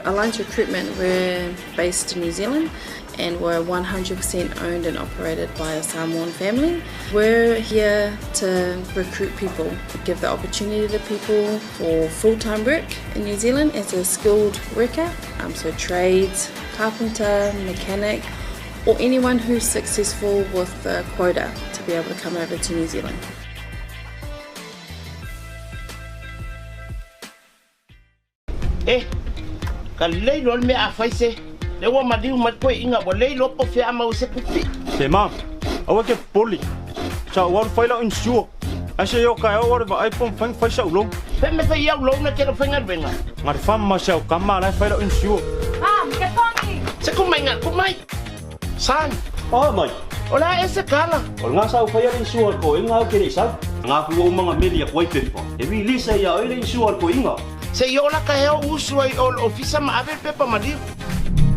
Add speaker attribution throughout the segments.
Speaker 1: Alliance Recruitment, we're based in New Zealand and we're 100% owned and operated by a Samoan family. We're here to recruit people, give the opportunity to people for full-time work in New Zealand as a skilled worker, so trades, carpenter, mechanic, or anyone who's successful with the quota to be able to come over to New Zealand.
Speaker 2: E, ka lelei loa le mea a fai se. Le ua maliu mai koe inga ua le iloa po o fea a maua se pupi.
Speaker 3: Se ma, aua ke popole. Sa ou alu fai lau insure. Ae se i o taeao ou alu e vaai po o mafai ona fai sa'u loan.
Speaker 2: Pe me fai au loan e te lo faigaluega.
Speaker 3: Na le fama ma si au tama la e fai lau insure.
Speaker 4: Mom, ke pongi!
Speaker 2: Se ku mai nga ku mai. Son.
Speaker 3: Oh mai.
Speaker 2: O le a ese kala.
Speaker 3: O lena sa ou faia le insure a le toeaina au ke le i sau. Nga fu ou manga meli atu ai pepa. E release ai ia oe le insure a le toeaina.
Speaker 2: Se i ola ka hea o usu ai o le ofisa ma ave le pepa maliu.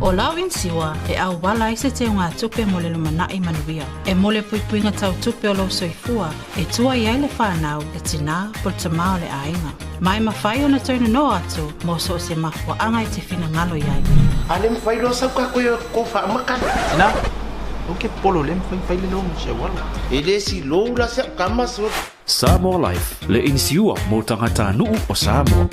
Speaker 5: ʻO lau inisiua e ʻauwala ai se teugatupe mo le lumanai manuia. E mo le puipuiga tau tupe o lou soifua e tua i ai le fanau, le tinā po le tamā o le ʻaiga. Ma e mafai ona toe nonoa atu mo so o se mafuaaga e te finagalo i ai.
Speaker 2: A le mafai loa sau ka koe ko faamakala.
Speaker 6: Tina, aua ke popolo le mafai fai le loan se auala.
Speaker 2: E le silou la se au kama so.
Speaker 7: Samoa Life, le inisiua mo tagatanuu o Samoa.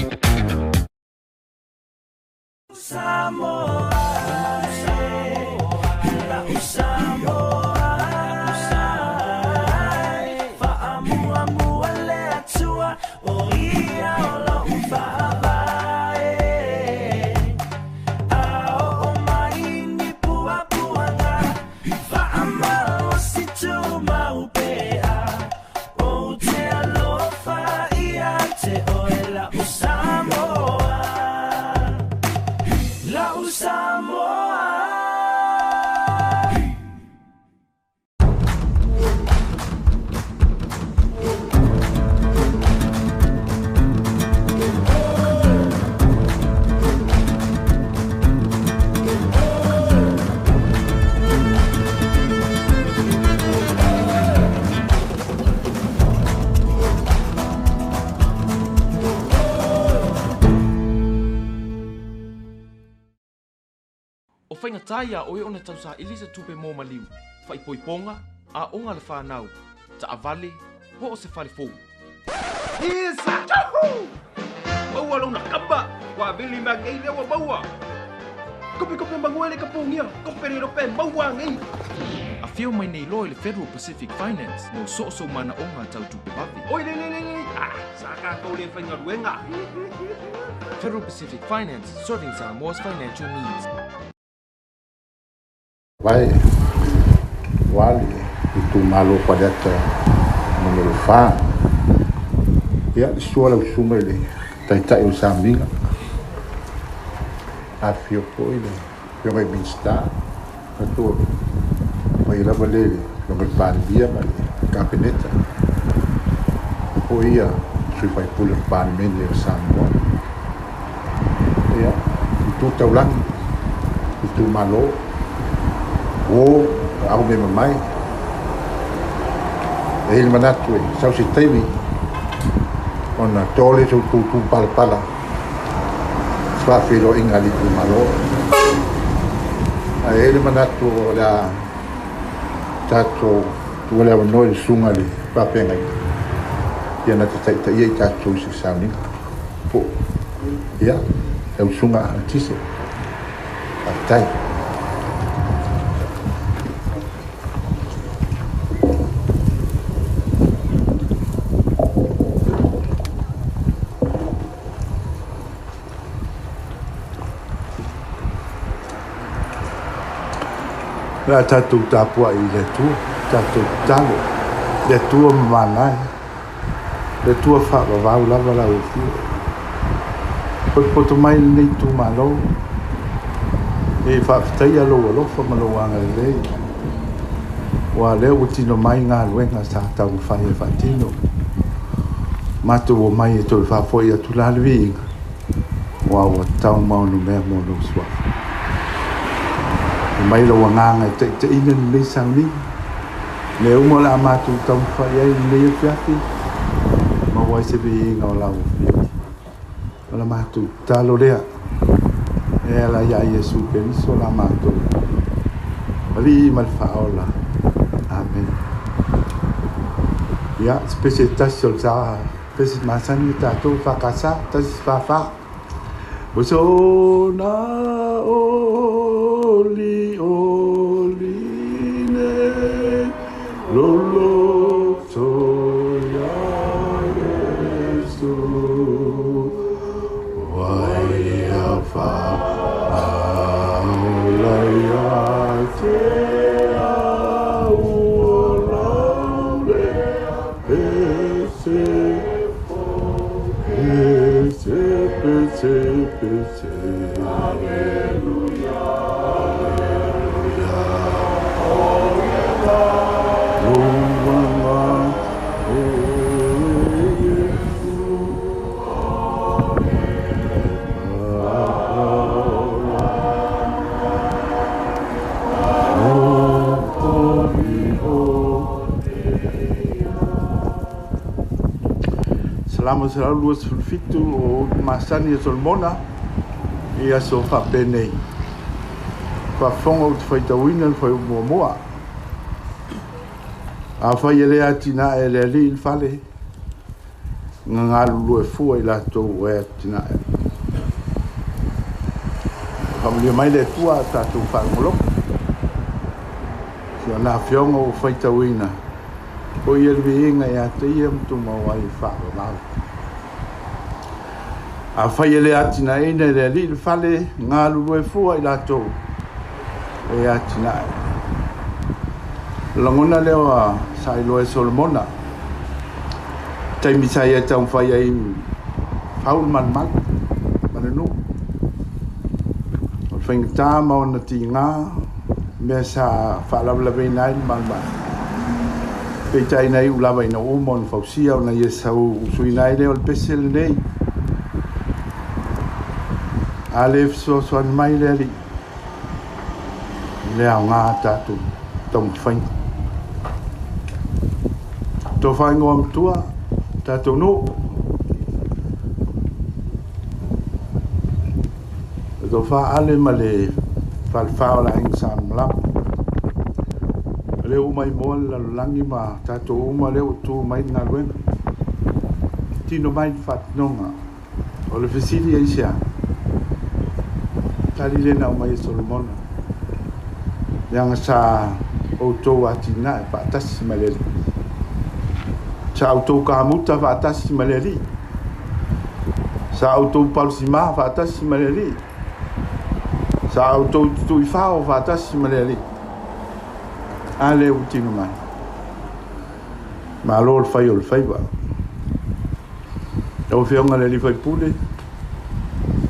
Speaker 8: O faigata iā oe ona tausaili se tupe mo maliu, faaipoipoga, aoga a le fanau, taavale, po o se fale fou.
Speaker 9: Isa! Juhu! Maua lona kamba! Ua vili mea nei lea ua maua! Kope kope mangua le ka pongia! Kope le rope maua nei!
Speaker 8: Afio mai nei loa i le Federal Pacific Finance mo soosoo manaoga tau tupe vave.
Speaker 9: Oi le le le le! Ah, sa tatou le faigaluega!
Speaker 8: Federal Pacific Finance, serving Samoa's financial needs.
Speaker 10: Vae ua le itumalo o Faleata 4. Ia, le sua lau susuga i le Taitai o le Samiga, afifio foi le Afioga i Minisita, manatu mai lava le le Afioga i le Palemia ma le Kapeneta, foi ia sui usufono o le Palemene o Samoa. Ia, itu taulagi, itumalo, uo, au me mamae. E i ai le manatu e sau se taimi ona to lea o se outou palapala i faafeiloaiga a le itumalo. Ae i ai le manatu o le a tatou tuu le avanoa i le susuga i le faafeagaiga ia na te taitaia i tatou i se sauniga po ia lau susuga Alatise. Faafetai. O le a tatou tapuai i le Atua, tatou tatalo, le Atua mamana e, le Atua faavavau lava lau Afioga. Potopoto mai lenei itumalo, e faafetaia lou alofa ma lou agalelei, aua o lea ua tino mai galuega sa taumafai e faatino. Matou omai e toe faafoi atu la le viiga, aua ua tau maonomea mo lou suafa. Fai mai lou agaga e taitaiina lenei sauniga, mea uma o le a matou taumafai ai i lenei afiafi, maua ai se viiga o lau Afioga. O la matou tatalo lea. E ala iā Iesu Keriso la matou Alii ma le Faaola. Amene. Ia, se pese e tasi o le sa, pese masani o tatou, FKS, 144. Ua na oli oli nei lou loto iā Iesu, ua ia faaola ia te au o lau lea pese, pese, pese, pese. Aleluia, aleluia, Louanga o Iesu. Salamo 127 o upu masani a Solomona i aso faapenei. Faafofoga ou te faitauina le fuaiupu muamua. Afai e le atinae e le Alii le fale, na galulue fua i latou e atinae. Faamanuia mai le Atua a tatou faalogologo. Si ona afioga ua faitauina, o ia le viiga ia te ia ma tumau ai e faavavau. Afai e le atinaeina e le Alii le fale, galulue fua i latou e atinae. Lagona lea o sa iloa e Solomona, taimi sa ia taumafai ai fau le malumalu ma le nuu. O le faigata ma ona tiga, mea sa faalavelaveina ai le malumalu. Peitai na iu lava ina uma ona fausia ona ia sau usuina ai lea o le pese lenei. A le fesoasoani mai le Alii, e le aoga a tatou taumafaiga. Tofa igoamatua, tatou nuu. Le tofa Ale ma le falefa o le aiga Sa Malama. O lea ua maimoa le lalolagi ma tatou uma lea ua tu mai le galuega. Tino mai le faatinoga. O le fesili aisea? Tali lea na aumai e Solomona. Leaga sa outou atinae faatasi ma le Alii. Sa outou kamuta faatasi ma le Alii. Sa outou palusima faatasi ma le Alii. Sa outou tutuifao faatasi ma le Alii. A lea ua tino mai. Malo le fai o le faiva. Lau Afioga i le alii faipule,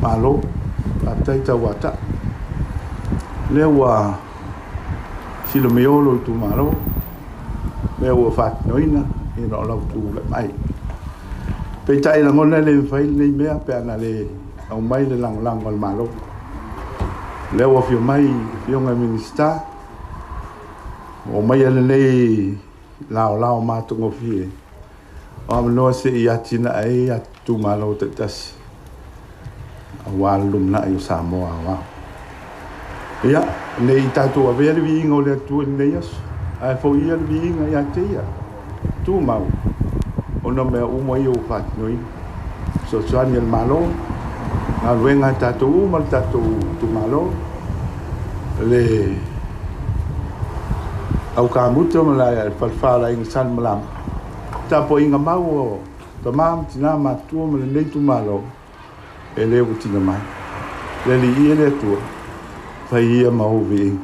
Speaker 10: malo, faafetai tauatai. Lea ua silomio lou itumalo, lea ua faatinoina ina o lau tulai mai. Peitai e lagona e le mafai lenei mea pe ana le aumai le lagolago a le Malo. Lea ua afio mai Afioga i Minisita, ua aumaia lenei laolao matagofie o avanoa se i atinae ai itumalo taitasi aua le lumanai o Samoa aoao. Ia, ne i tatou avea le viiga o le Atua i lenei aso, ae foia le viiga ia te ia, tumau, ona o mea uma ia ua faatinoina. Fesoasoani a le Malo, galuega a tatou uma le tatou itumalo, le aukamuta ma le falefa o le Aiga Salemalama, tapuaiga mau o tama ma tina matutua ma lenei itumalo, e le ua tina mai. Le Alii e le Atua, fai ia ma ou viiga.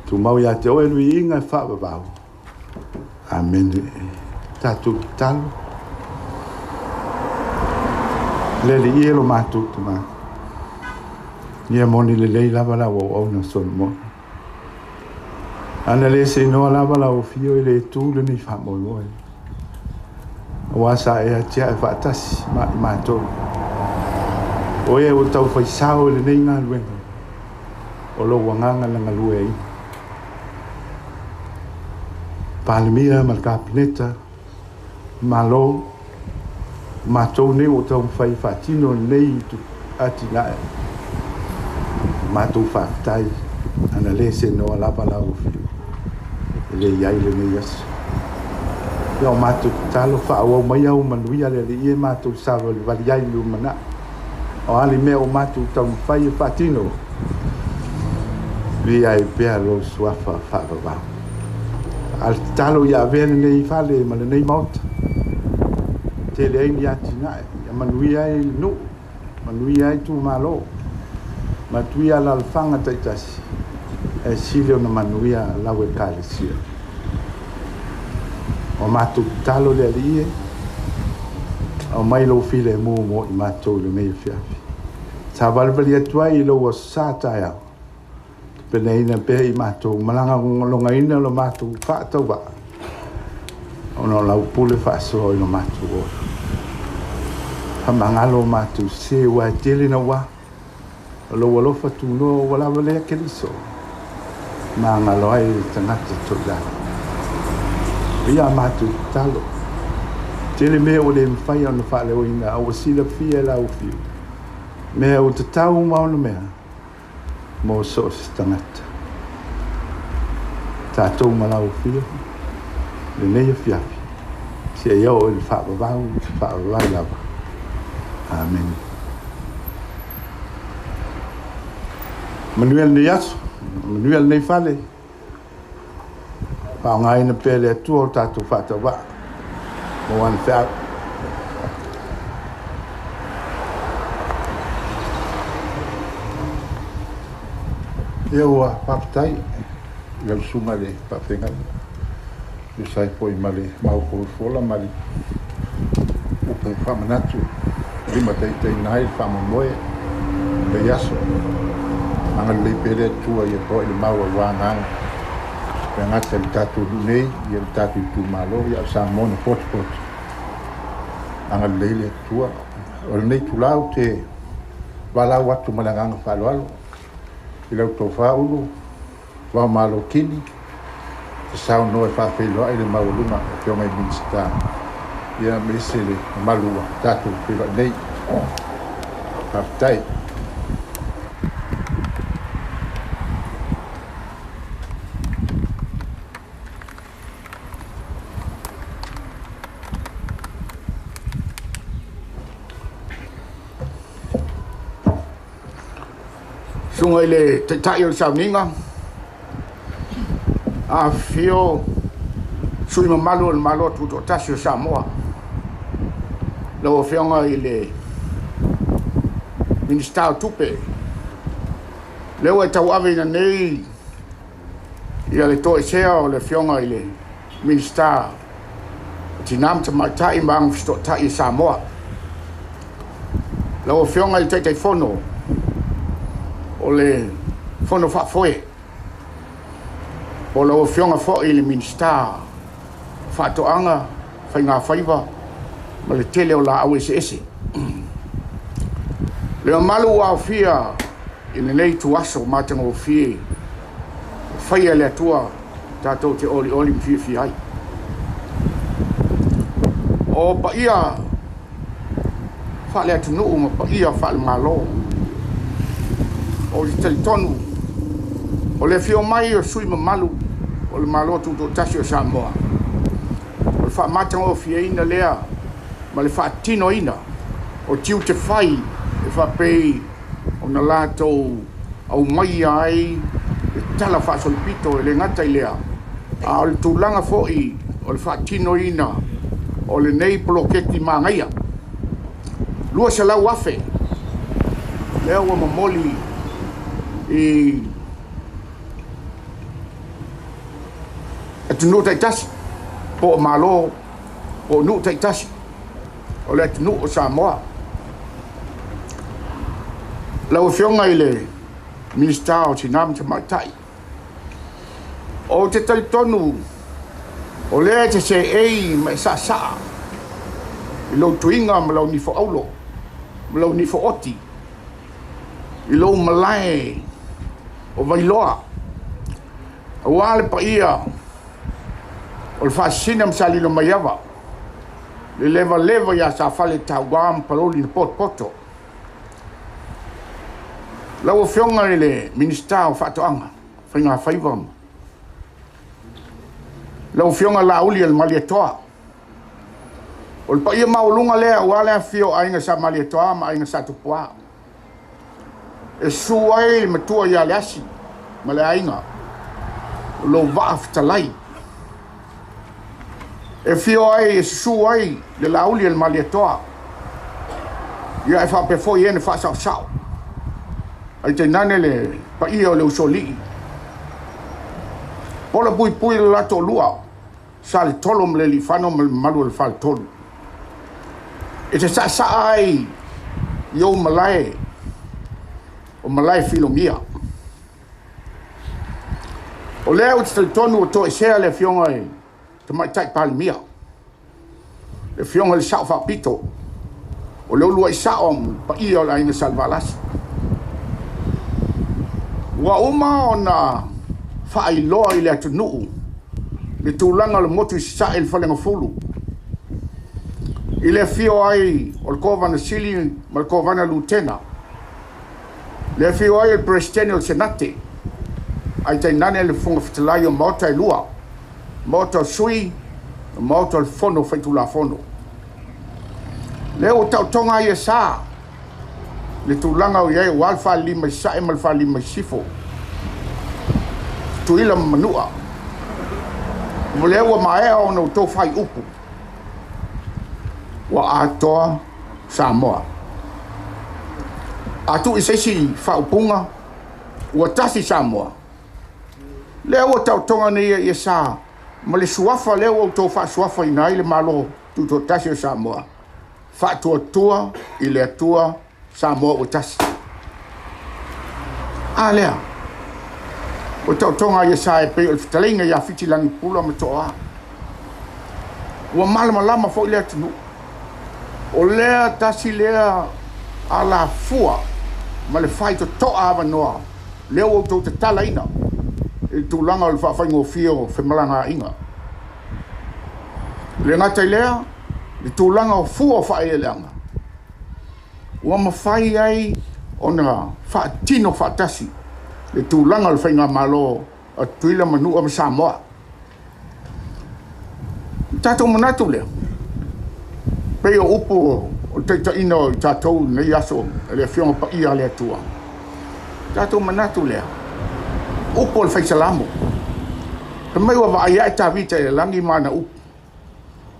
Speaker 10: Tumau ia te oe le viiga e faavavau. Amene. Tatou tatalo. Le Alii e lo matou tama. Ia moni lelei lava lau auauna Solomona. Ana le seinoa lava lau afio e le tu lenei faamoemoe. Aua sa e atiae faatasi ma i matou. O e ua tau fai sao i lenei galuega, o lou agaga na galueaiina. Palemia ma le Kapeneta, Malo, o matou nei ua taumafai e faatino lenei atinae. Matou faafetai ana le senoa lava lau Afioga e le i ai lenei aso. Ia o matou tatalo faaauau mai au manuia le Alii e matou savalivali ai i le lumanai. O a le mea o matou taumafai e faatino, viia ai pea lou suafa faavavau. A o le tatalo ia avea lenei fale ma lenei maota, tele ai ni atinae, ia manuia ai le nuu, manuia ai itumalo, matuia alalafaga taitasi, ae sili ona manuia lau Ekalesia. O matou tatalo le Alii e, aumai lou filemu mo i matou i lenei afiafi. Savalivali atu ai i lou aso sa taeao, tapenaina pea i matou malagalogaina lo matou faatauvaa, ona o lau pule faasoa i lo matou ola. Faamagalo o matou sese ua e tele naua, o lou alofa tunoa ua lava lea Keriso, magalo ai le tagata toilalo. Ia a matou tatalo, tele mea ua le mafai ona faaleoina, a ua silafia e lau Afioga, mea ua tatau ma ona mea mo so o se tagata. Tatou ma lau Afioga, lenei afiafi, seia oo i le faavavau, faavavau lava. Amene. Manuia lenei aso, manuia lenei fale, faaaogaina pea le Atua o tatou faatauvaa mo ana feau.
Speaker 4: Ia ua faafetai i lau susuga i le faafeagaiga e tusa ai foi ma le maufaufola ma le upu faamanatu e limataitaiina ai le faamoemoe o lenei aso. Agalelei pea le Atua ia toa i le mau aua agaga e gata i le tatou nuu nei, ia le tatou itumalo, ia o Samoa na potopoto. Agalelei le Atua. O lenei itula ou te valaau atu ma le agaga faaaloalo i lau tofa Ulu Vao Malo Kini, te saunoa e faafeiloai le maualuga o Afioga i Minisita, ia ma ese le mamalu ua tatou feiloai nei. Faafetai.
Speaker 11: Susuga i le Taitai o le Sauniga, afifio sui usufono mamalu o le Malo Tutoatasi o Samoa, lau Afioga i le Minisita o Tupe, lea ua e tauaveina nei le toesea o le Afioga i le Minisita o Tina ma Tamaitai ma Agafesootai i Samoa. Lau Afioga i le Taitaifono o le Fono Faafoe, po o lau Afioga foi i le Minisita o Faatoaga, Faigafaiva ma le tele o laau eseese. Le mamalu ua aofia i lenei ituaso matagofie ua faia e le Atua tatou te olioli ma fiafia ai. O paia faale-atunuu ma paia faale-Malo, ou te talitonu o le afio mai o sui usufono mamalu o le Malo Tutoatasi o Samoa, o le faamatagofieina lea ma le faatinoina o tiute fai e faapei ona latou aumaia ai le tala faasolopito e le gata i lea, a o le tulaga foi o le faatinoina o lenei poloketi manaia. 200,000 lea ua momoli i atunuu taitasi, po o Malo, po o nuu taitasi o le atunuu o Samoa. Lau Afioga i le Minisita o Tina ma Tamaitai, ou te talitonu o lea e te seei ma e saasaa i lou tuiga ma lau nifoaulo ma lau nifooti i lou malae o Vailoa, aua le paia o le Faasisina ma Salilomaiava, le levaleva ia Safale Taua ma Paloli na potopoto. Lau Afioga i le Minisita o Faatoaga, Faigafaiva, lau Afioga Laauli o le Malietoa, o le paia maualuga lea aua le afifio o Aiga Sa Malietoa ma Aiga Sa Tupua, e susu ai le matua ia Leasi ma le aiga o lou vaa fetalai, e afio ai e susu ai le Laauli o le Malietoa, ia e faapea foi e na faasaosao, ae tainane le paia o le usoalii. Pola puipui le la toalua, Sa le Tolo ma le Alifano ma le mamalu o le Faletolu. E te saasaa ai i ou malae o malae filogia. O lea ou te talitonu ua toesea le Afioga i Tamaitai Palemia, le Afioga i le Sao Faapito, o le uluai sao ma le paia o le Aiga Salevalasi. Ua uma ona faailoa i le atunuu le tulaga o le motu i Sasae i le Falegafulu, i le afio ai o le Kovana Sili ma le Kovana Lutena, le afio ai o le Peresetene o le Senate, ae tainane le Fofoga Fetalai o Maota e lua, Maota o Sui ma Maota o le Fono Faitulafono. Lea ua taotoga ai e sa le tulaga o i ai aua le falelima i Sasae ma le falelima i Sisifo, Tutuila ma Manua. O lea ua maea ona outou faaiupu, ua atoa Samoa. A tuu i se isi faaupuga, ua tasi Samoa. Lea ua taotoga nei ia sa ma le suafa lea ua outou faasuafaina ai le Malo Tutoatasi o Samoa, faatuatua i le Atua Samoa ua tasi. A lea, ua taotoga ia sa e pei o le fetalaiga ia Fitilagi Pula ma Toa. Ua malamalama foi le atunuu. O lea tasi lea alafua ma le faitotoa avanoa lea ua outou tatalaina i le tulaga o le faafaigofie o femalagaaiga. E le gata i lea, le tulaga o fua o faaeleeleaga ua mafai ai ona faatino faatasi le tulaga o le faigamalo a Tutuila, Manua ma Samoa. O le tatou manatu lea, pei o upu o le taitaiina o i tatou i lenei aso e le Afioga Paia a le Atua. O tatou manatu lea, upu o le Fai Salamo, fai mai ua vaai ae Tavita i le lagi ma ana upu,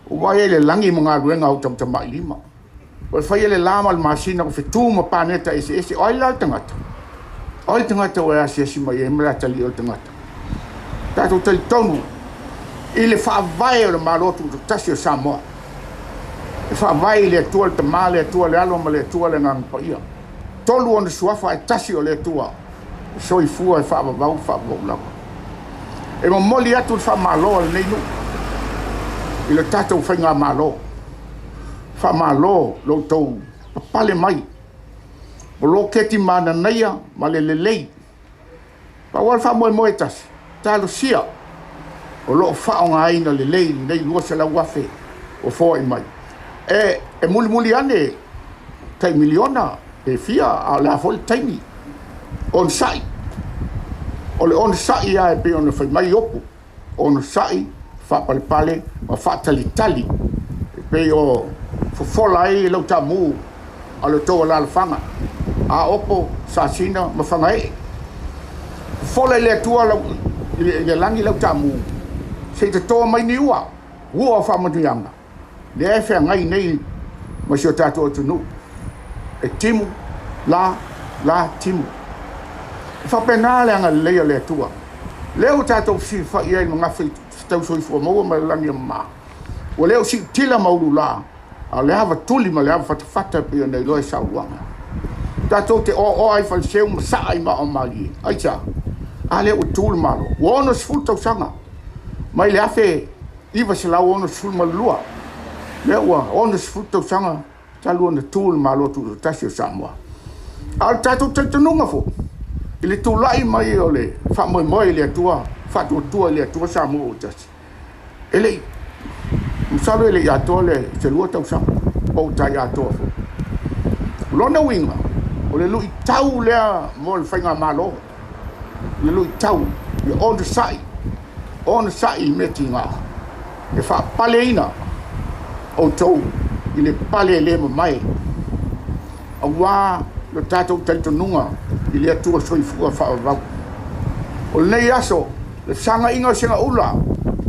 Speaker 11: ua vaai ai i le lagi ma galuega a ou tamatamailima. Ua e faia le la ma le masina, o fetu ma paneta eseese. O ai la le tagata? O ai le tagata ua e asiasi mai ai ma le atalii o le tagata? Tatou talitonu i le faavae o le Malo Tutoatasi o Samoa. E faavae i le Atua le Tama, le Atua le Alo ma le Atua le Agaga Paia. Tolu ona suafa ae tasi o le Atua e soifua e faavavau faavavau lava. E momoli atu le faamalo a lenei nuu i le tatou faigamalo. Faamalo lo outou papale mai, poloketi mananaia ma le lelei. Pau lava le faamoemoe e tasi, talosia o lo o faaaogaina lelei lenei 200,000 ua foai mai. E mulimuli ane tai miliona pe fia, a o le a foi le taimi, onosai. O le onosai lava e pei ona fai mai Iopu, onosai, faapalepale ma faatalitali e pei o fofola ai lau taamu a lo outou alaalafaga, Aopo, Sasina ma Fagaee. Fofola i le Atua lau, i le lagi lau taamu, se i totoa mai ni ua, ua o faamanuiaga, lea e feagai nei ma si o tatou atunuu, e timu, la, la, timu. E faapena le agalelei o le Atua. Lea ua tatou fesilafai ai i le magafa i fetau soifua maua ma le lagi e mama. Ua le o siutila ma ulula, a o le ava tuli ma le ava fatafata e pei ona iloa e saunoaga. Tatou te oaoa ai faleseu ma saa i maa o malie. Aisea? A lea ua tu le Malo. Ua 60 tausaga mai le 1962, lea ua 60 tausaga talu ona tu le Malo Tutoatasi o Samoa. A o le tatou talitonuga foi i le tulai mai o le faamoemoe i le Atua, faatuatua i le Atua Samoa ua tasi, e le i, masalo e le i atoa le se 2 tausaga po o tai atoa foi. O lona uiga, O le luʻitau lea mo le faigamalo, le luʻitau ia onosaʻi, onosaʻi i mea tigā e faapaleina ʻoutou i le pale e lē mamae, auā lo tatou talitonuga i le Atua soifua faavavau. O lenei aso, le fesagaʻiga o Segaula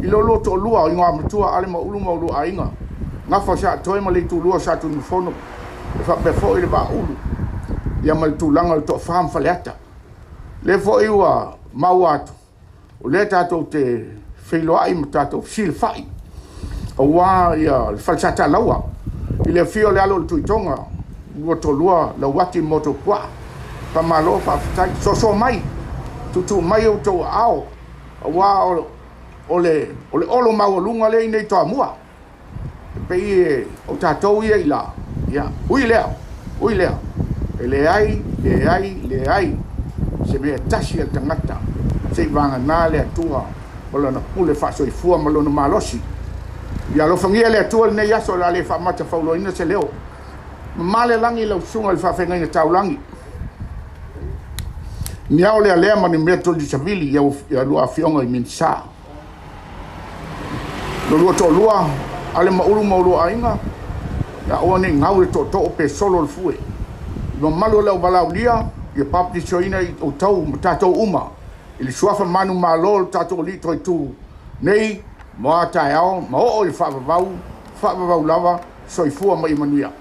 Speaker 11: i lo lua toalua o Igoamatua Ale ma Ulu ma oulua aiga, Gafa o Saatoe ma le Itulua o Satunumafono, e faapea foi le Vaaulu ia ma le tulaga o le Toafa ma Faleata. Lea foi ua maua atu, o lea tatou te feiloai ma tatou fesilafai auā ia le Falesatalaua i le afio o le alo o le Tuitoga, lua toalua Lauaki ma Motuopuaa. Faamalo faafetai. Sosoa mai, tuutuu mai outou aao, auā o le olo maualuga lea i nei Toamua. E pei o tatou ia i la, ia, ui lea, ui lea, e leai, leai, leai se mea e tasi a le tagata se i vagana le Atua ma lana pule faasoifua ma lona malosi. Ia alofagia le Atua i lenei aso o le a le faamatafauloaina se leo. Mamale le lagi i lau susuga i le faafeagaiga taulagi. Niao lealea ma ni mea toli savili ia lua afioga i Minisita. Lo lua toalua, Ale ma Ulu ma oulua aiga, ia aua ne i gau le tootoo pe solo le fue. I mamalu o le auvalaaulia, ia papatisoina i outou ma tatou uma i le suafa manumalo o le tatou Alii Toaitu nei ma a taeao ma oo i le faavavau, faavavau lava, soifua ma ia manuia.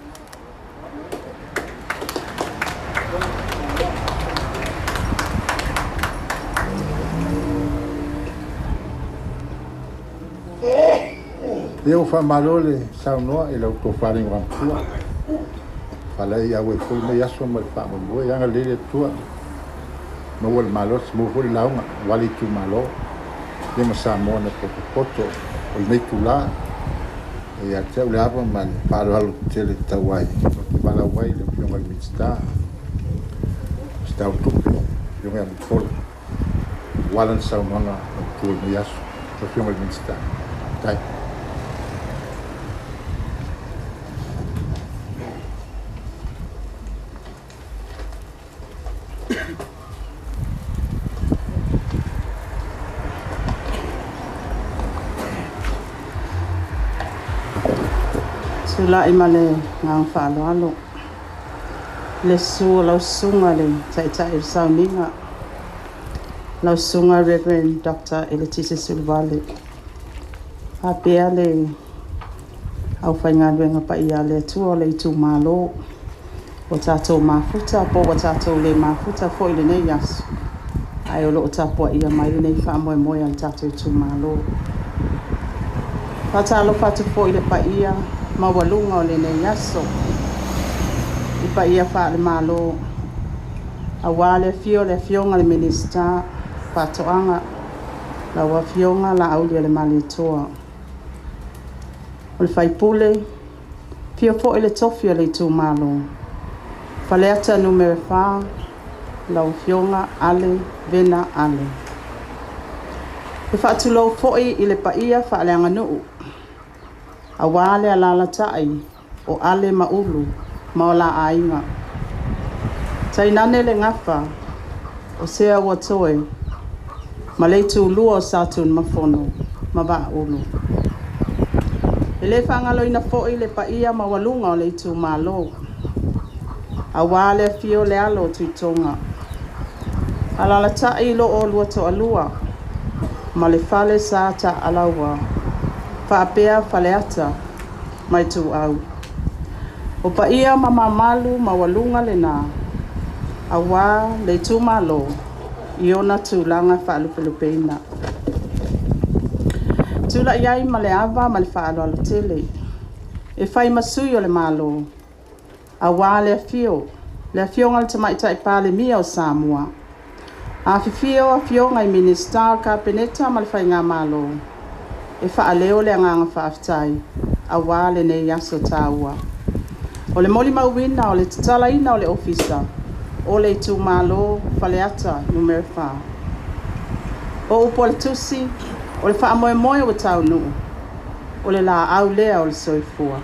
Speaker 10: Ia ua faamalo le saunoa i lau tofa le Igoamatua. Falai au e foi mai aso ma le faamoemoe, ia agalelei le Atua, maua le malosi, maua foi le lauga aua le itumalo ia ma Samoa na potopoto. O lenei itula e ia te au le ava ma le faaaloalo tele tatau ai ou te valaau ai i le Afioga i le Minisita, Minisita o Tupe, Afioga ia Mulipola, aua lana saunoaga autu o lenei aso. Lau Afioga i le Minisita. Faafetai.
Speaker 5: Tulai ma le agaga faaaloalo i le susu o lau susuga i le Taitai o le Sauniga, lau susuga Reverend Doctor Eletise Suluvale, faapea le aufaigaluega paia a le Atua o le itumalo ua tatou mafuta po ua tatou le mafuta foi i lenei aso, ae o lo o tapuaia mai lenei faamoemoe a le tatou itumalo. Faatalofa atu foi i le paia maualuga o lenei aso, i paia faale-Malo, aua le afio o le Afioga i le Minisita o Faatoaga, lau Afioga Laaulialemalietoa. O le faipule, afio foi le tofi o le itumalo, Faleata Nu.4, lau Afioga Ale Vena Ale. E faatulou foi i le paia faaleaganuu, aua le alaalatai o Ale ma Ulu ma o la aiga. Tainane le gafa o sea ua toe ma le itulua o Satunumafono ma Vaaulu. E le faagaloina foi le paia maualuga o le itumalo, aua le afio o le alo o Tuitoga, alaalatai lo oulua toalua ma le fale sa taalaua faapea Faleata ma Ituau. O paia ma mamalu maualuga lena, aua le itumalo i ona tulaga faalupelupeina. Tulai ai ma le ava ma le faaaloalo tele e fai ma sui o le Malo, aua le afio, le Afioga i le Tamaitai Palemia o Samoa, afifio afioga i Minisita o le Kapeneta ma le Faigamalo, e faaleo le agaga faafetai aua lenei aso taua. O le molimauina o le tatalaina o le ofisa o le itumalo Faleata Nu.4. O upu a le tusi, o le faamoemoe ua taunuu, o le laau lea o le soifua.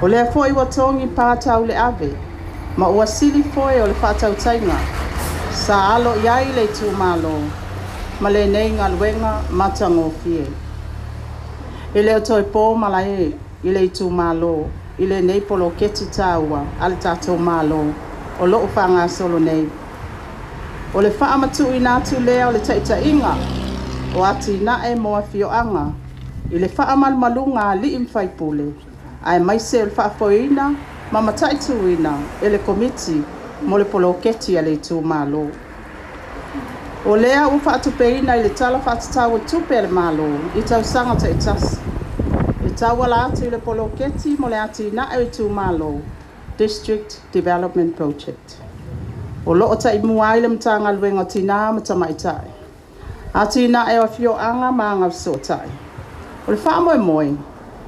Speaker 5: O lea foi ua togi pa tau le ave,
Speaker 12: Ma ua sili foi o le faatautaiga sa alo i ai le itumalo ma lenei galuega matagofie. E le o toe po malae i le itumalo i lenei poloketi taua a le tatou Malo o lo o faagasolo nei. O le faamatuuina atu lea o le taitaiga o atinae mo afioaga i le faamalumaluga a alii ma faipule, aemaise o le faafoeina ma mataituina e le Komiti mo le poloketi a le itumalo. O lea ua faatupeina i le Tala Faatatau o Tupe a le Malo i tausaga taitasi, e tauala atu i le poloketi mo le atinae o itumalo, District Development Project. O lo o taimua ai le Matagaluega o Tina ma Tamaitai, Atinae o Afioaga ma Agafesootai. O le faamoemoe,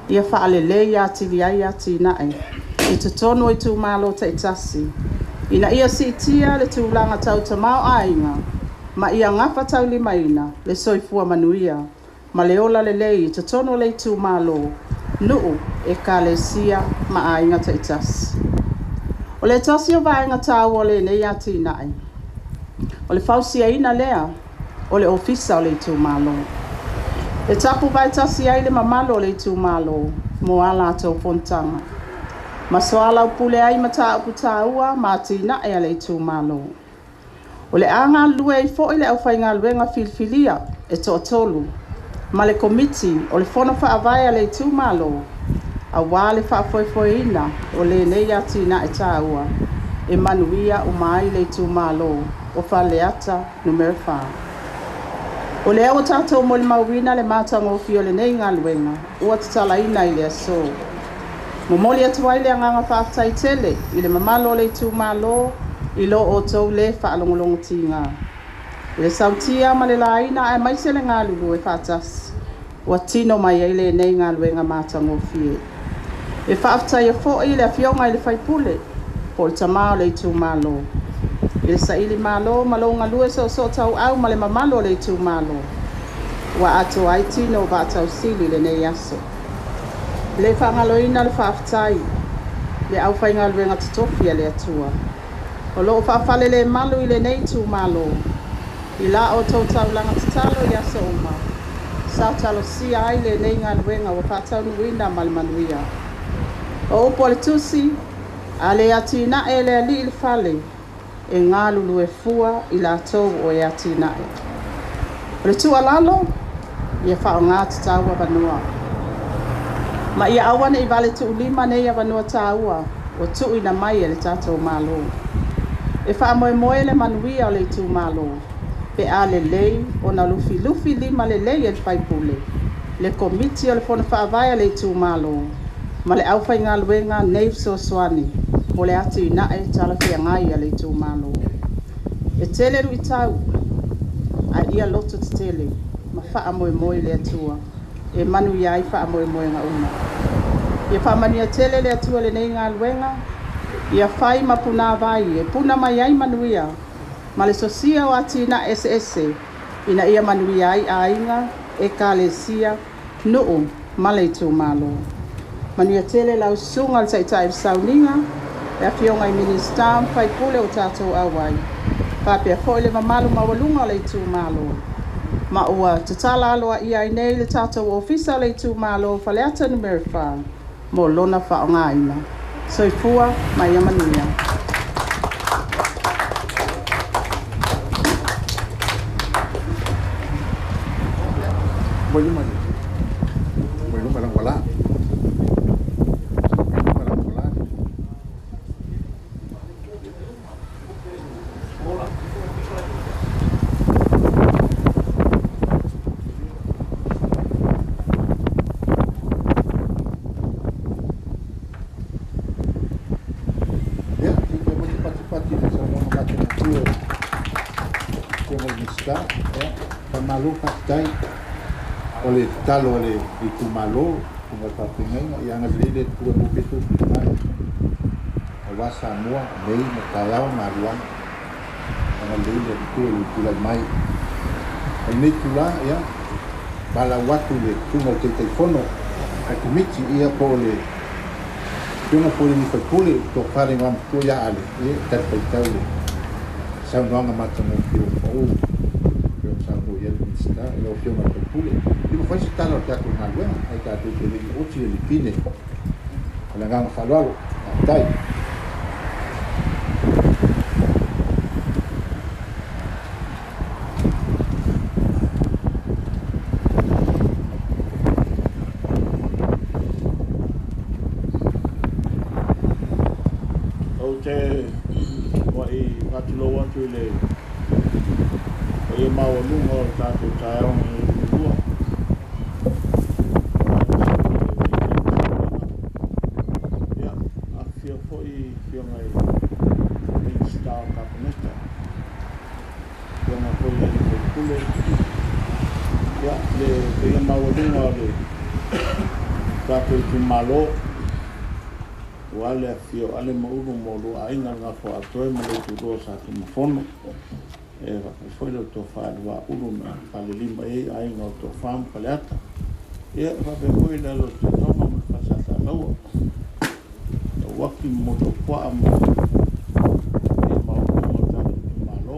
Speaker 12: ia faalelei atili ai atinae i totonu o itumalo taitasi, ina ia siitia le tulaga tau tamaoaiga ma ia gafataulimaina le soifua manuia ma le ola lelei i totonu o le itumalo, nuu, ekalesia ma aiga taitasi. O le tasi o vaega taua o lenei atinae, o le fausiaina lea o le ofisa o le itumalo. E tapuvaetasi ai le mamalu o le itumalo mo a latou fonotaga, ma soalaupule ai mataupu taua ma atinae a le itumalo. O le a galulue ai foi le aufaigaluega filifilia e toatolu ma le Komiti o le Fono Faavae a le itumalo, aua le faafoefoeina o lenei atinae taua e manuia uma ai le itumalo o Faleata Nu.4. O lea ua tatou molimauina le matagofie o lenei galuega ua tatalaina i le aso. Momoli atu ai le agaga faafetai tele i le mamalu o le itumalo i lo outou le faalogologotiga, i le sautia ma le laina aemaise le galulue faatasi ua tino mai ai lenei galuega matagofie. E faafetaia foi le afioga i le sui usufono po o le tama o le itumalo i le sailimalo ma lou galue soosootauau ma le mamalu o le itumalo ua atoa ai tino o vaatausili i lenei aso. E le faagaloina le faafetai i le aufaigaluega totofi a le Atua o lo o faafalelemalu i lenei itumalo i la outou taulaga tatalo i aso uma sa talosia ai lenei galuega ua faataunuuina ma le manuia. O upu a le Tusi, a le atinae e le Alii le fale, e galulue fua i latou o e atinae. O le tuualalo, ia faaaoga tatau avanoa, ma ia aua ne i vale tuulima nei avanoa taua ua tuuina mai e le tatou Malo. E faamoemoe le manuia o le itumalo pe a lelei ona lufilufi lima lelei e le sui usufono, le Komiti o le Fono Faavae a le itumalo ma le aufaigaluega nei fesoasoani mo le atinae talafeagai a le itumalo. E tele luitau, ae ia loto tetele ma faamoemoe i le Atua e manuia ai faamoemoega uma. Ia faamanuia tele le Atua i lenei galuega, ia fai ma punavai e puna mai ai manuia ma le sosia o atinae eseese ina ia manuia ai aiga, ekalesia, nuu ma le itumalo. Manuia tele lau susuga i le Taitai o Sauniga, le afioga i Minisita ma sui usufono o tatou auai, faapea foi le mamalu maualuga o le itumalo, ma ua tatala aloaia ai nei le tatou ofisa o le itumalo Faleata Nu.4 mo lona faaaogaina. Soifua ma ia manuia.
Speaker 4: Mo luma mo luma lang wala. Luma lang wala. Ia, te mo te pati pati le saunoaga matagofie o le Minisita. Ia, faamalo faafetai o le tatalo a le itumalo susuga i le faafeagaiga, ia agalelei le Atua mo pe tou finagalo aua Samoa nei ma taeao ma alualu. Agalelei le Atua i lou tulai mai. O lenei itulā, ia, valaau atu i le susuga i le Taitaifono a le Komiti, ia, po o le Afioga foi i le sui usufono, le Tofa i le Igoamatua ia Ale, ia e talifuaitau i le saunoaga matagofie ua pau e pei ona saunoa i ai le Minisita i lau Afioga i le sui usufono. E mafai se tala o le tatou galuega ae tatou te le i oti le lipine. Ma le agaga faaaloalo. Faafetai.
Speaker 13: Ou te mua'i faatulou atu i le paia maualuga o le tatou taeao nei liugalua. Ia, afifio foi afioga i Minisita o le Kapeneta, afioga foi i alii faipule, ia, le paia maualuga o le tatou itumalo, aua le afifio o Ale ma Ulu ma oulua aiga, le Gafa o Aatoe ma le Itulua o Sa Tunumafono, e faapea foi le Tofa i le Vaa o Ulu na falelima i ai aiga o Tofa ma Faleata, ia, e faapea foi le alo o le Tuitoga ma le Falesasalaua, Lauaki ma Motuopuaa ma le maualuga o le tatou itumalo.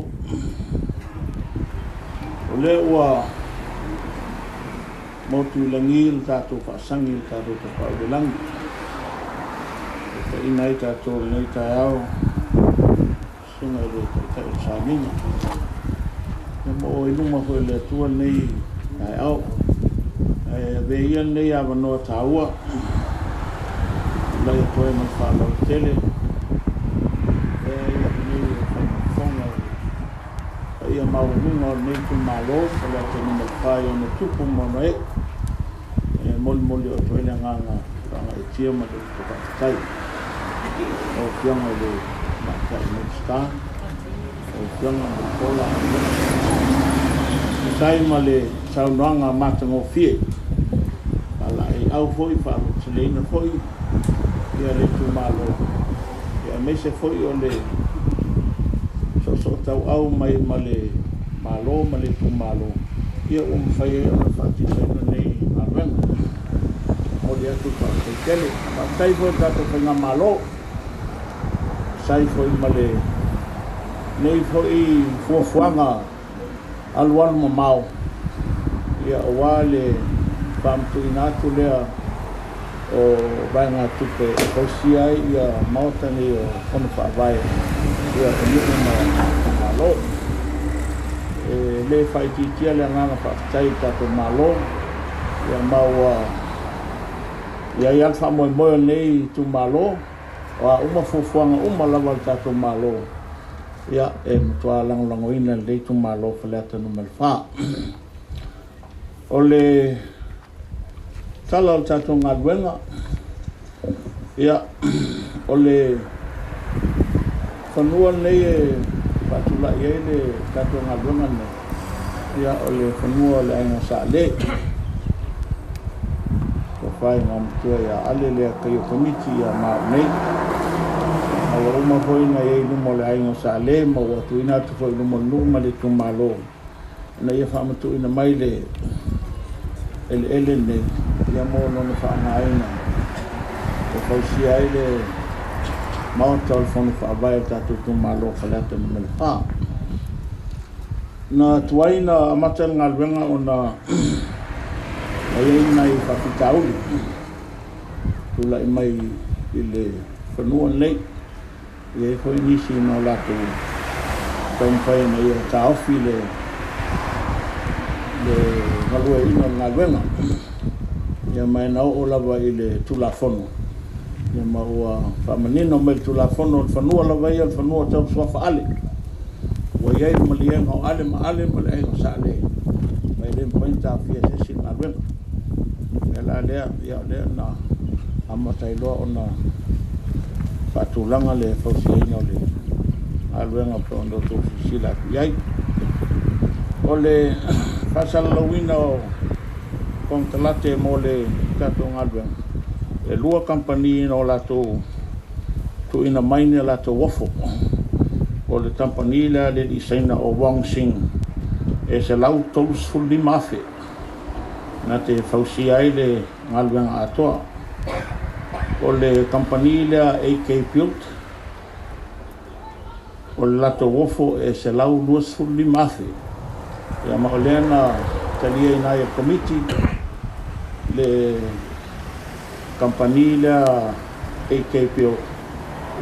Speaker 13: O lea ua motu i lagi le tatou faasagi i le tatou Tapaau i le lagi, e taitaina ai tatou i lenei taeao, susuga i le Taitai o le Sauniga. Ia ma o i luma foi o le Atua lenei taeao. Ae avea ia lenei avanoa taua, tulai atu ai ma le faaaloalo tele, e ai au nei e faimafofoga i le paia maualuga o lenei itumalo, o le ata numera 4 i ona tupu ma ona ee, e molimoli atu ai le agaga faagaeetia ma le upu faafetai. Lau Afioga i le Tamaitai Minisita, lau Afioga Mulipola, tusa ai ma le saunoaga matagofie, faalaeiau foi, faalototeleina foi ia le itumalo, aemaise foi o le soosootauau mai ma le Malo ma le itumalo, ia ua mafai ai ona faatinoina nei galuega. Momoli atu le faafetai tele. Faafetai foi i le tatou faigamalo, tusa ai foi ma lenei foi fuafuaga alualu mamao, ia aua le faamatuuina atu lea o vaegatupe e fausia ai ia maota nei o Fono Faavae ia o nuu ma itumalo. E le faaitiitia le agaga faafetai i le tatou Malo, ia ma ua i ai lava le faamoemoe o lenei itumalo, o a uma fuafuaga uma lava a le tatou Malo, ia e matua lagolagoina e lenei itumalo Faleata Nu.4. O le tala o le tatou galuega, ia, o le fanua lenei e faatulai ai le tatou galuega lenei, ia, o le fanua o le Aiga Sa Ale. Tofa i Igoamatua ia Ale lea kai o Komiti ia ma au nei. Ma ua uma foi ona i ai i luma o le Aiga Sa Ale ma ua tuuina atu foi i luma o le nuu ma le itumalo ina ia faamatuuina mai le eleele lenei ia mo lona faaaogaina e fausia ai le maota o le Fono Faavae o le tatou itumalo Faleata Nu.4. Na tuai na amata le galuega ona na i ai nai faafitauli tulai mai i le fanua lenei. E i ai foi nisi na o latou taumafai ina ia taofi le galueaiina o le galuega. Ia ma e na oo lava i le Tulafono, ia ma ua faamanino mai le Tulafono, o le fanua lava ia o le fanua tau suafa Ale. Ua i ai le maliega o Ale ma Ale ma le Aiga Sa Ale, ma e le mafai ona taofia e se isi le galuega. O le mea la lea, ia o lea na amata ai loa ona faatulaga le fausiaina o le galuega pei ona outou silasila atu i ai. O le faasalalauina o konekarate mo le tatou galuega, e 2 kamupani na o latou tuuina mai ni a latou ofo. O le kamupani lea a le alii Saina o Wong Sing e $135,000 na te fausia ai le galuega atoa. O le kamupani lea AK Built, o le latou ofo e $125,000. Ia ma o lea na taliaina ai e le Komiti le kamupani lea AK Built.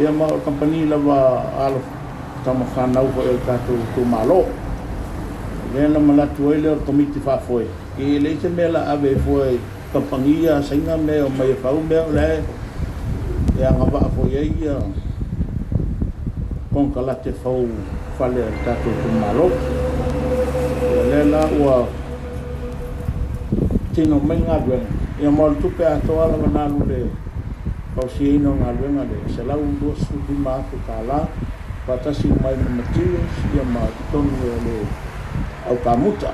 Speaker 13: Ia ma o le kamupani lava a alo tamafanau foi o le tatou itumalo. Lea na manatu ai lea o le Komiti Faafoe, e leai se mea la ave ai fua i kamupani ia a Saina me e omai e fau mea o la e agavaa foi i ai ia konekarate fau fale a le tatou itumalo. Ia lea la ua tino mai le galuega, ia ma o le tupe atoa lava na alu i le fausiaina o galuega le $125,000 faatasi uma ai ma materials ia ma totogi o le au kamuta.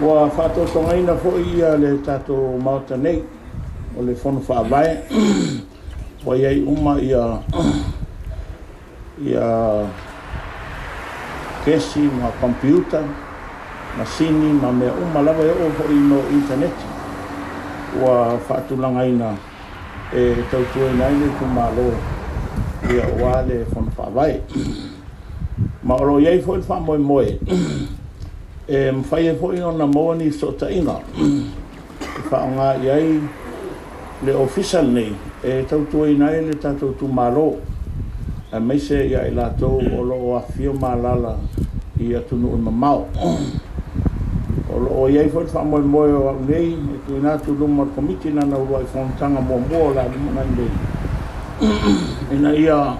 Speaker 13: Ua faatotogaina foi ia le tatou Maota nei o le Fono Faavae, ua i ai uma ia kesi ma computer, masini ma mea uma lava e oo foi i mea o initaneti ua faatulagaina e tautuaina ai le itumalo ia aua le Fono Faavae. Ma o lo o i ai foi le faamoemoe e mafai ai foi ona maua ni fesootaiga e faaaoga i ai le ofisa lenei e tautuaina ai le tatou itumalo, aemaise ia i latou o lo o afifio ma alaala i atunuu e mamao. O lo o i ai foi le faamoemoe o au nei e tuuina atu i luma o le Komiti lana uluai fonotaga muamua o le a lumanai nei, ina ia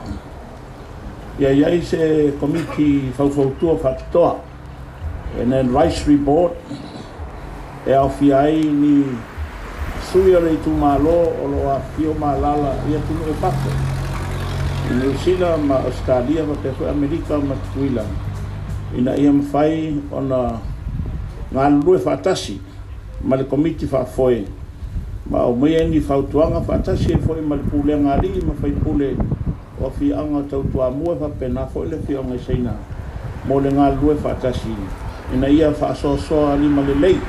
Speaker 13: i ai se Komiti faufautua faapitoa, an advisory board, e aofia ai ni sui o le itumalo o lo o afifio ma alaala i atunuu i fafo, i Niu Sila ma Ausetalia faapea foi Amerika ma Tutuila, ina ia mafai ona galulue faatasi ma le Komiti Faafoe ma aumaia ni fautuaga faatasi ai foi ma le pulega a alii ma faipule o afioaga tau Toamua faapena foi le afioaga i Saina mo le galulue faatasi ina ia faasoasoa lima lelei.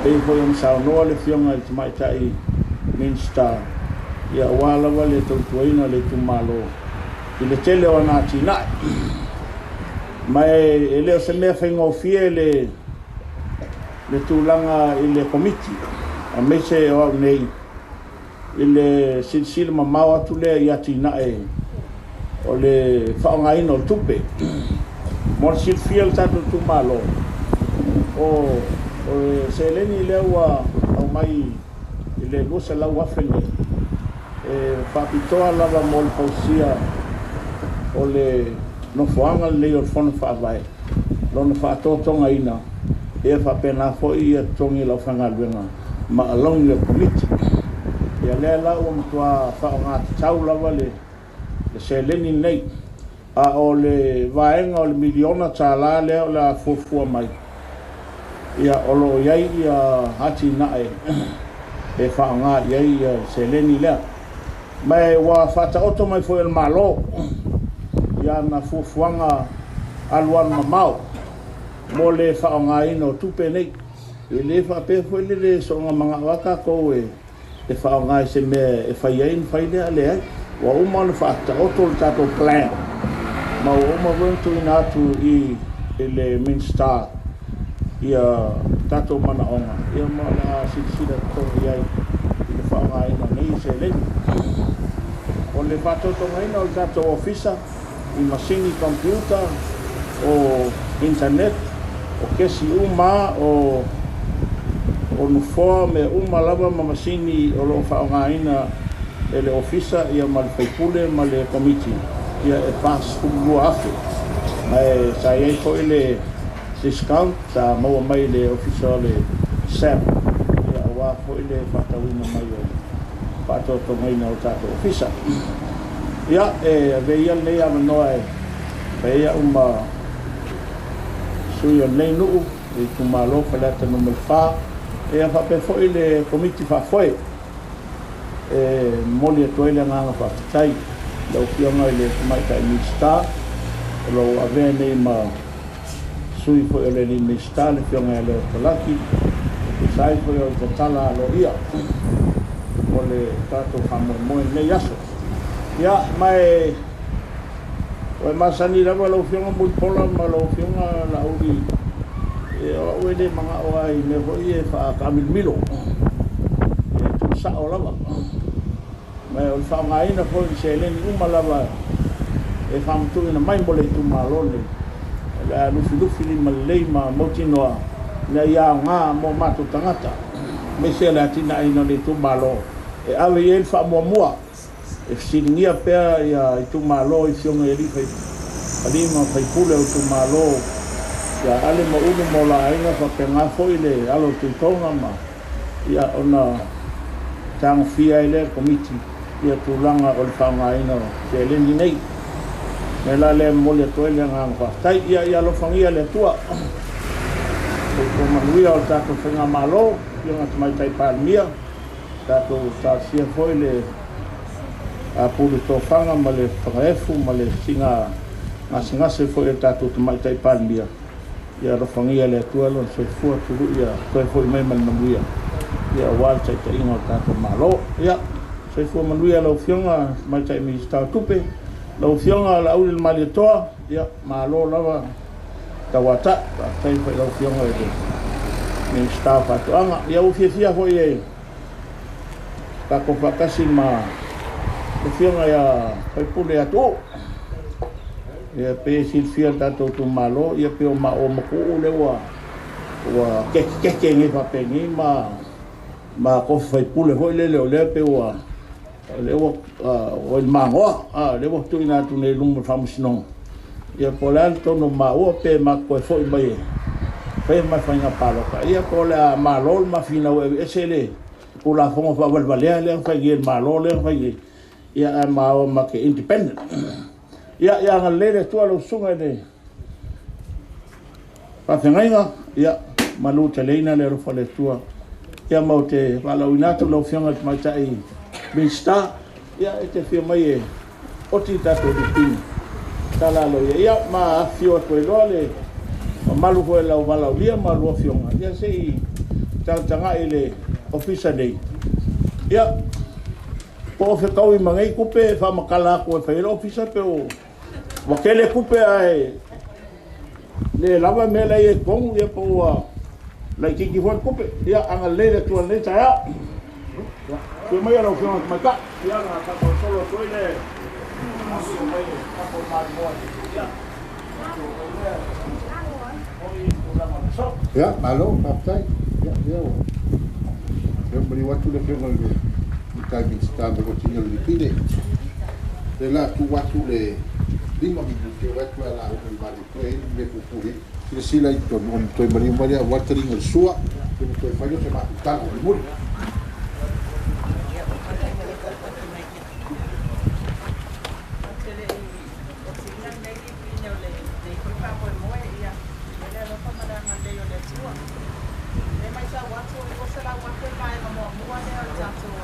Speaker 13: Pei foi ona saunoa le afioga i le Tamaitai Minisita, ia aua lava le tautuaina o le itumalo i le tele o ana atinae. Ma e le o se mea faigofie le tulaga i le Komiti, aemaise o au nei i le silasila mamao atu lea i atinae o le faaaogaina o tupe. Mo le silafia le tatou itumalo, o le seleni lea ua aumai i le $200,000 nei, e faapitoa lava mo le fausia o le nofoaga lenei o le Fono Faavae, lona faatotogaina, ia faapena foi ia totogi o le aufaigaluega ma alauni o le Komiti. Ia lea la ua matua faaaogatatau lava le seleni lenei. A o le vaega o le $1 miliona lea o le a fuafua mai, ia o lo o i ai ia atinae e faaaoga i ai ia seleni lea. Ma ua faataoto mai foi e le Malo ia na fuafuaga alualu mamao mo le faaaogaina o tupe nei. E le faapea foi le le soona manao a tatou e faaaoga i se mea e fai ai ona fai lea, leai. Ua uma ona faataoto le tatou plan, ma ua uma foi ona tuuina atu i le Minisita ia tatou manaoga, ia ma o le a silasila totogi i ai i le faaaogaina o nei seleni. O le faatotogaina o le tatou ofisa i masini computer, o internet, o kesi uma, o nofoa, mea uma lava ma masini o lo o faaaogaina e le ofisa ia ma le faipule ma le komiti, ia e $42,000. Ma e sa i ai foi le discount sa maua mai le ofisa o le SAP, ia aua foi le faatauina mai o faatotogaina o tatou ofisa. Ia e ave ia lenei avanoa e fai ai au ma sui o lenei nuu i itumalo Faleata Nu.4, ia faapea foi le Komiti Faafoe e momoli atu ai le agaga faafetai lau Afioga i le Tamaitai Minisita o lo o avea nei ma sui foi o le Minisita, le Afioga ia Leo Talaki, e tusa ai foi o le tatala aloaia mo le tatou faamoemoe i lenei aso. Ia, ma e ua e masani lava lau Afioga Mulipola ma lau Afioga Laauli, o au e le manao lava i mea foi ia e faataamilomilo, e tuusao lava. Ma o le faaaogaina foi o ni seleni uma lava e faamatuuina mai mo le itumalo lenei, o le a lufilufi limalelei ma mautinoa ina ia aoga mo matou tagata, aemaise o le atinaeina o le itumalo e ave i ai le faamuamua. E fesiligia pea itumalo i afioga i alii ma faipule o itumalo ia Ale ma Ulu ma o la aiga, faapena foi le alo o le Tuitoga ma ia ona tagofia ai lea e le Komiti ia tulaga o le faaaogaina o seleni nei. O le mea la lea e momoli atu ai le agaga faafetai. Ia ia alofagia e le Atua soifua manuia o le tatou faigamalo, Afioga Tamaitai Palemia, tatou talosia foi le apulu tofaga ma le fagaefu ma le siiga gasegase foi o le tatou Tamaitai Palemia. Ia alofagia e le Atua lona soifua, tului ia toe foi mai ma le manuia ia aua le taitaiga o le tatou Malo. Ia, soifua manuia lau Afioga Tamaitai Minisita o Tupe, lau Afioga Laauli le Malietoa, ia malo lava tauatai, faafetai foi i lau Afioga i le Minisita o Faatoaga. Ia ua fiafia foi e tatou faatasi ma le Afioga ia Faipule ia Tuuu. Ia pei e silafia le tatou itumalo, ia pei o maua ma Tuuu lea ua kekekeke nei faapenei ma tofi faipule foi lele, o lea pei ua o lea ua i le magoa, lea ua tuuina atu nei i luma o le Faamasinoga. Ia po o le a le tonu o maua pe matou toe foi mai e faia ma faiga palota, ia po o le a malo le mafinau e aveese le Tulafono faavalevalea lea na fai nei e le Malo lea na fai nei, ia ae maua ma te independent. Ia ia agalelei le Atua lau susuga i le faafeagaiga, ia manuteleina le alofa o le Atua. Ia ma ou te valaauina atu lau Afioga i le Tamaitai Minisita, ia e te afio mai e oti le tatou lipini tala aloaia. Ia ma afifio atu ai loa le mamalu foi o le auvalaaulia ma lua afioga, ia se i tagatagai i le ofisa nei. Ia, po o fetaui ma nei tupe e faamatala atu e fai ai le ofisa, pe ua tele tupe ae le lava mea la e i ai i totonu, ia po ua laitiiti foi le tupe. Ia agalelei le Atua i lenei taeao. Afio mai lau Afioga i le Tamaitai, ia ona tatou solo atu ai lea e afio mai e tatou maimoa ia tatou ai lea foi i tulaga o le aso.
Speaker 4: Ia, malo, faafetai. Ia, lea ua lea ua maliu atu le Afioga i le Tamaitai Minisita ma le otiga o le Lipine. Lea o le a tuu atu le 5 minute o atu e ala uma i le Malietoa e i ai le mea e puipui ai. Silasila i totonu ona toe maliu mai lea aua le taliga o le sua, ia ma toe fai lea o se matou tala mulimuli.
Speaker 12: Ou te le i otiina lenei lipine o lenei foi faamoemoe, ia, i le alofa ma le agalelei o le Atua. E matau atu o le 200,000 le vaega muamua lea o le tatou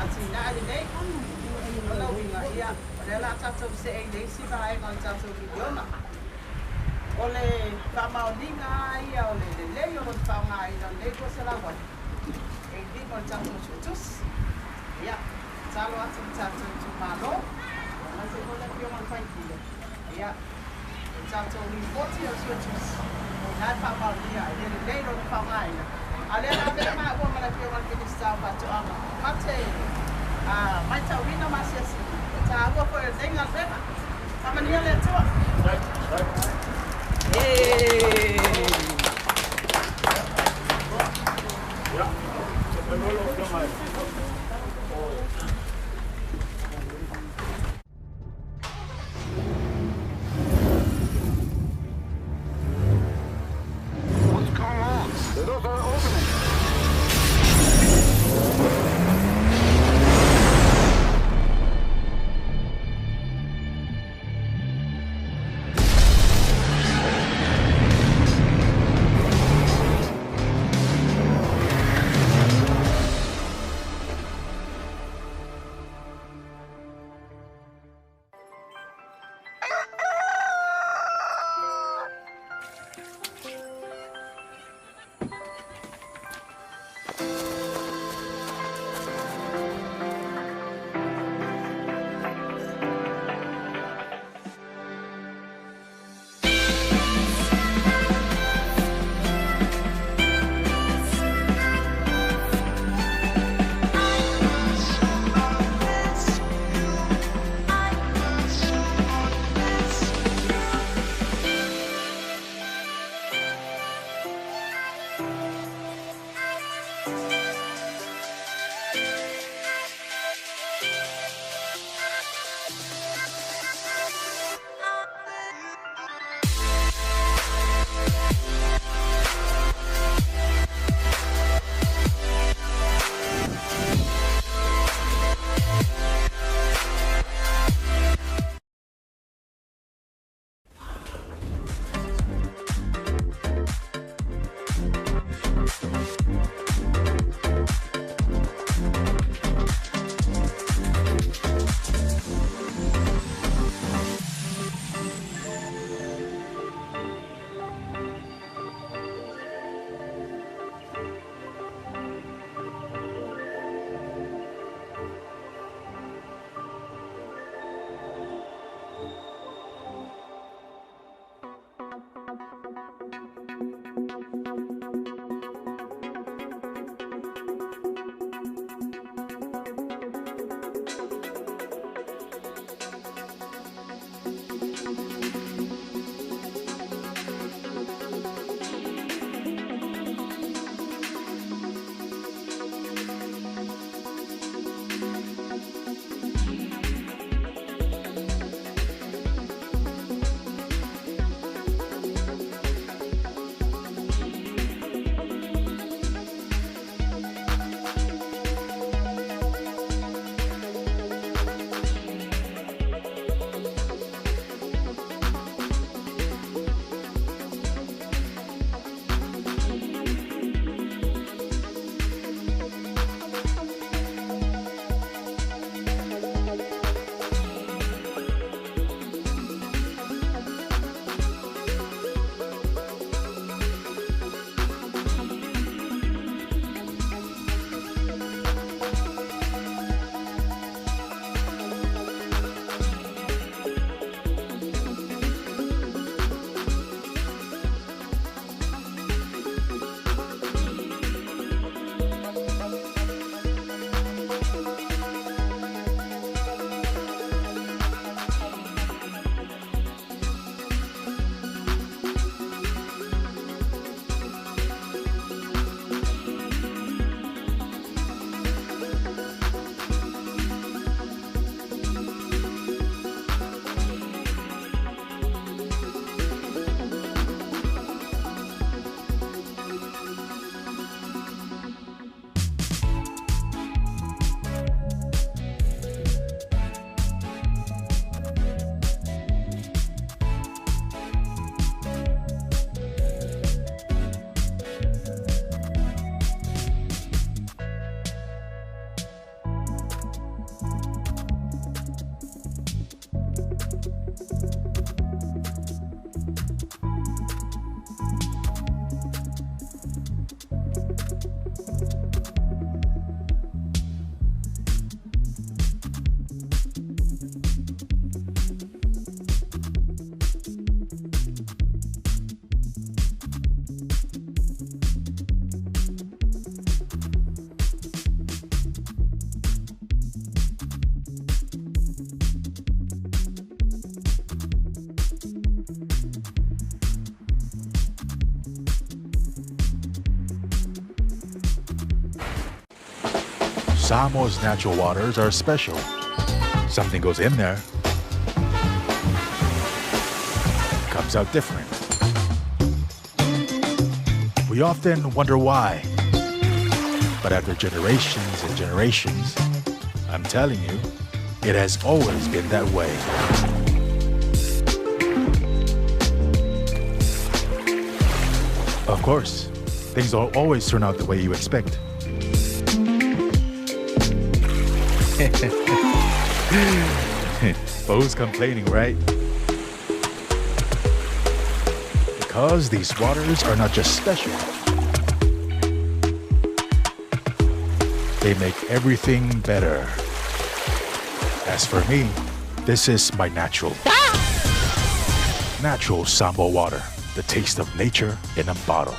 Speaker 12: atinae lenei. O lona uiga, ia, o lea o le a tatou see i le isi vaega o le tatou miliona. O le faamaoniga lava ia o le lelei o lona faaaogaina o lenei 200,000 e i lima o le tatou Suetusi. Ia, tatalo atu i le tatou itumalo, aemaise foi le Afioga i le sui usufono, ia, o le tatou lipoti a le Suetusi, o i ina e faamaonia ai le lelei o lona faaaogaina. A o lea la avea maua ma le Afioga i le Minisita o Faatoaga, ma te matauina ma asiasiina le taua foi o lenei galuega. Faamanuia le Atua.
Speaker 14: What's going on? The doors are opening.
Speaker 15: Samoa's natural waters are special. Something goes in there, comes out different. We often wonder why. But after generations and generations, I'm telling you, it has always been that way. Of course, things don't always turn out the way you expect. but who's complaining, right? Because these waters are not just special, they make everything better. As for me, this is my natural. Natural Samoa water, the taste of nature in a bottle.